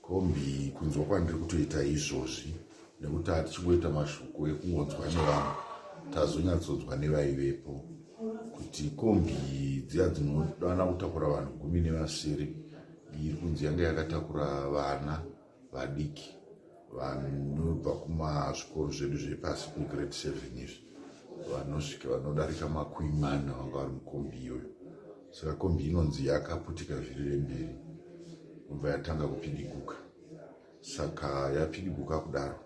Kombi kunzwa kwandiri kutoita izvozvi nekuti hatichingoita mashoko ekungonzwa nevamwe, tazonyatsonzwa nevaivepo kuti kombi dziya dzinodana kutakura vanhu 17 iri kunzi yanga yakatakura vana vadiki vanobva kumazvikoro zvedu zvepasi kugrade 7 izvi, vanosvika vanodarika 40 vanga vari mukombi iyoyo. Saka kombi inonzi yakaputika vhiri remberi, kubva yatanga kupidiguka. Saka yapidiguka kudaro,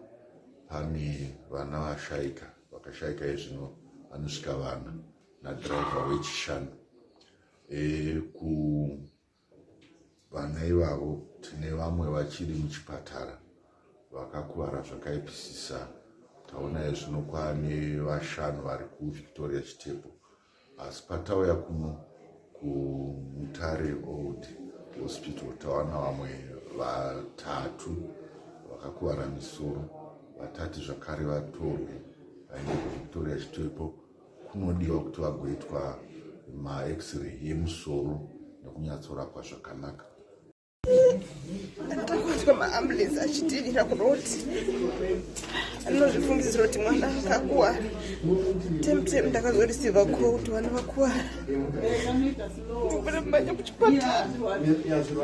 pane vana vashaika, vakashaika izvino vanosvika vana nadhiraivha wechishanu. Ku vana ivavo tine vamwe vachiri muchipatara vakakuvara zvakaipisisa. Taona izvino kwane vashanu vari kuVictoria Chitepo, asi patauya kuno kuMutare Old Hospital tawana vamwe vatatu vakakuvara misoro, vatati zvakare vatorwe vaende kuVictoria Chitepo kunodiwa kuti vagoitwa maX-ray yemusoro nekunyatsorapwa zvakanaka. Ndakatonzwa maambulance achitirira kuroti, anozvifungidzira kuti mwana akakuwara. Temtem ndakazoreceiva call kuti vana vakuwara, ndobva kuchipatara.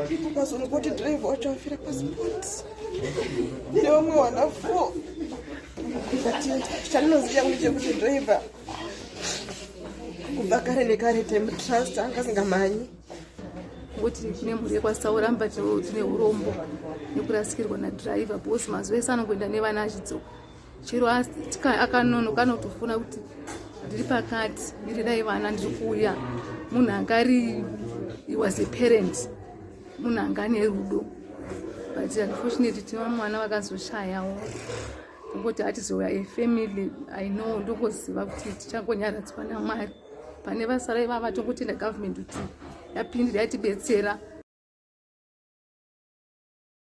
Ipo pazonzwa kuti driver wacho afira paspot nevamwe vana four. But chandinoziva ndechekuti driver kubva kare nekare taimutrust, anga asingamhanyi. Ngokuti kune mhuri yekwaSauramba tine urombo nekurasikirwa nadhiraivha, because mazuva ese anongoenda nevana achidzoka, chero akanonoka anotofona kuti ndiri pakati, mirirai vana, ndiri kuuya. Munhu angari, he was a parent, munhu anga ane rudo, but unfortunately tine vamwe vana vakazoshayawo. Tongoti hatizouya a family, I know, ndongoziva kuti tichangonyaradzwa naMwari pane vasara ivava. Tongotenda government kuti yapindira, yatibetsera.